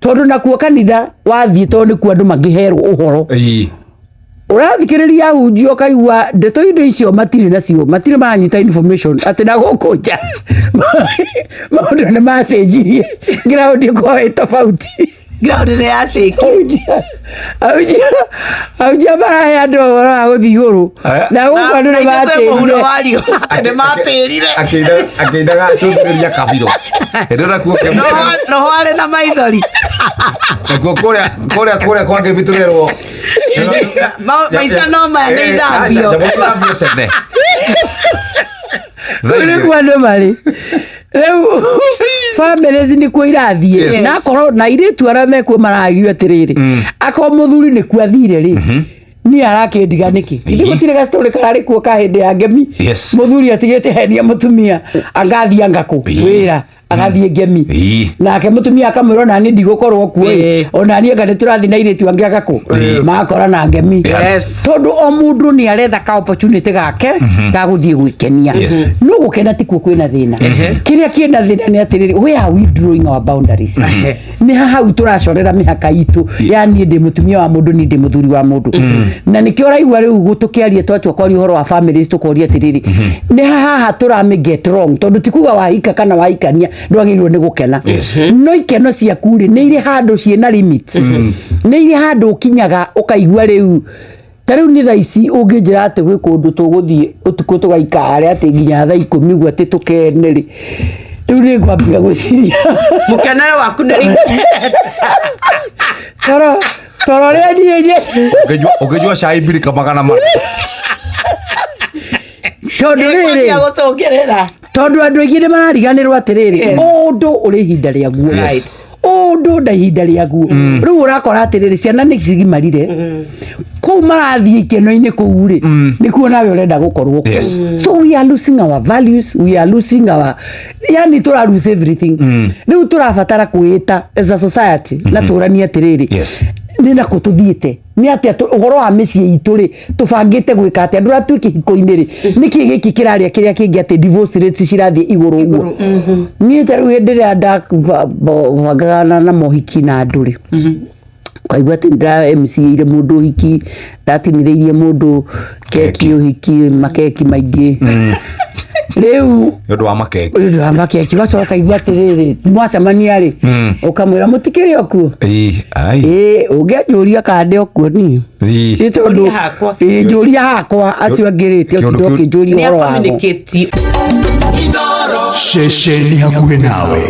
Tondũ nakuo kanitha wathiĩ, tondũ nĩkuo andũ mangĩherwo ũhoro. Ũrathikĩrĩria ahunjia, ũkaigua ndeto indo icio matirĩ nacio, matirĩ maranyita information atĩ na gũkũ nja maũndũ nĩ macenjirie, ground ĩkoragwo ĩ tofauti. Ground nĩ ya shake. Ahunjia marahe andũ ũhoro wa gũthiĩ igũrũ na gũkũ andũ nĩ mũhuro matĩrire. Wa riũa atĩ nĩ matĩrire. Akĩinaga acũthĩrĩria kabiro hĩndĩ ĩyo nakuo. Roho arĩ na maithori. Nakuo kũrĩa kwa ngĩmbi tũrerwo. Maitha no maya nĩ ithambio. Ithambio tene. Kũu nĩkuo andũ marĩ rĩu, families nĩkuo irathiĩ. Na akorwo na airĩtu arĩa mekuo maragio atĩrĩrĩ, akorwo mũthuri nĩkuo athire rĩ, niĩ arakĩndiga nĩkĩ? Ithuĩ gũtirĩ gastory kararĩ kuo ka hĩndĩ ya ngemi. Mũthuri atigĩte henia mũtumia, angathiĩ angakũ wĩra, agathiĩ ngemi. Nake mũtumia akamwĩra, "Ona niĩ ndigũkorwo kuo ĩ, ona niĩ anga nĩ tũrathiĩ na airĩtu angĩ agakũ makora na ngemi." Tondũ o mũndũ nĩ aretha ka opportunity gake ga gũthiĩ gwĩkenia. No gũkena tikuo kwĩna thĩna. Kĩrĩa kĩna thĩna nĩ atĩrĩrĩ, where are we drawing our boundaries? Nĩ hau tũracorera mĩhaka itũ ya niĩ ndĩ mũtumia wa mũndũ, niĩ ndĩ mũthuri wa mũndũ. Na nĩkĩo ũraigua rĩu tũkĩaria, twatua kwaria ũhoro wa families, tũkoria atĩrĩrĩ, nĩ haha tũramĩ get wrong? Tondũ ti kuga wahika kana wahikania ndwagĩrĩirwo nĩ gũkena. No ikeno ciaku rĩ, nĩ irĩ handũ ciĩna limit, nĩ irĩ handũ ũkinyaga ũkaigua rĩu. Ta rĩu nĩ thaa ici ũngĩnjĩra atĩ gwĩ kũndũ tũgũthiĩ ũtukũ tũgaikare atĩ nginya thaa 10 ũguo atĩ tũkene rĩ, rĩu nĩ ngwambia gwĩciria. Mũkenere waku nĩ Toro rĩa niĩ Ũngĩnyua cai mbirika 400. Tondũ rĩrĩ, kwambia gũcũngĩrĩra. Tondũ andũ aingĩ nĩ marariganĩrwo atĩrĩrĩ, ũndũ ũrĩ ihinda rĩaguo. Ũndũ na ihinda rĩaguo. Rĩu ũrakora atĩrĩrĩ, ciana nĩ cigimarire kũu marathiĩ ikeno-inĩ kũu rĩ, nĩkuo nawe ũrenda gũkorwo kuo. So we are losing our values, we are losing our, yani tũra lose everything. Rĩu tũrabatara kwĩĩta as a society na tũranie atĩrĩrĩ, nĩ nakũ tũthiĩte? Nĩ atĩa ũhoro wa mĩciĩ itũ rĩ, tũbangĩte gwĩka atĩa? Ndũratwĩ kĩhiko-inĩ rĩ, nĩkĩ gĩkĩ kĩrarĩa kĩrĩa kĩngĩ atĩ divorce rates cirathiĩ igũrũ ũguo? Niĩ ta rĩu hĩndĩ ĩrĩa ndabangaga na mohiki na andũ rĩ, ũkaigua atĩ ndĩra MC-ire mũndũ ũhiki, ndatinithĩirie mũndũ keki ũhiki, makeki maingĩ rĩu. Nĩ ũndũ wa makeki. Nĩ ũndũ wa makeki. Ũgacoka ũkaigua atĩrĩrĩ, mwacemania rĩ, ũkamwĩra mũtikĩrĩ o kuo. Ĩĩ, ai. Ĩĩ, ũngĩanjũria kana ndĩ o kuo niĩ. Ĩ tondũ Njũria hakwa. Ĩ, njũria hakwa, acio angĩ rĩ, tio Kĩũndũ tinda ũkĩnjũria Nĩ ũhoro wago. communicate. Ceceni hakuhĩ nawe.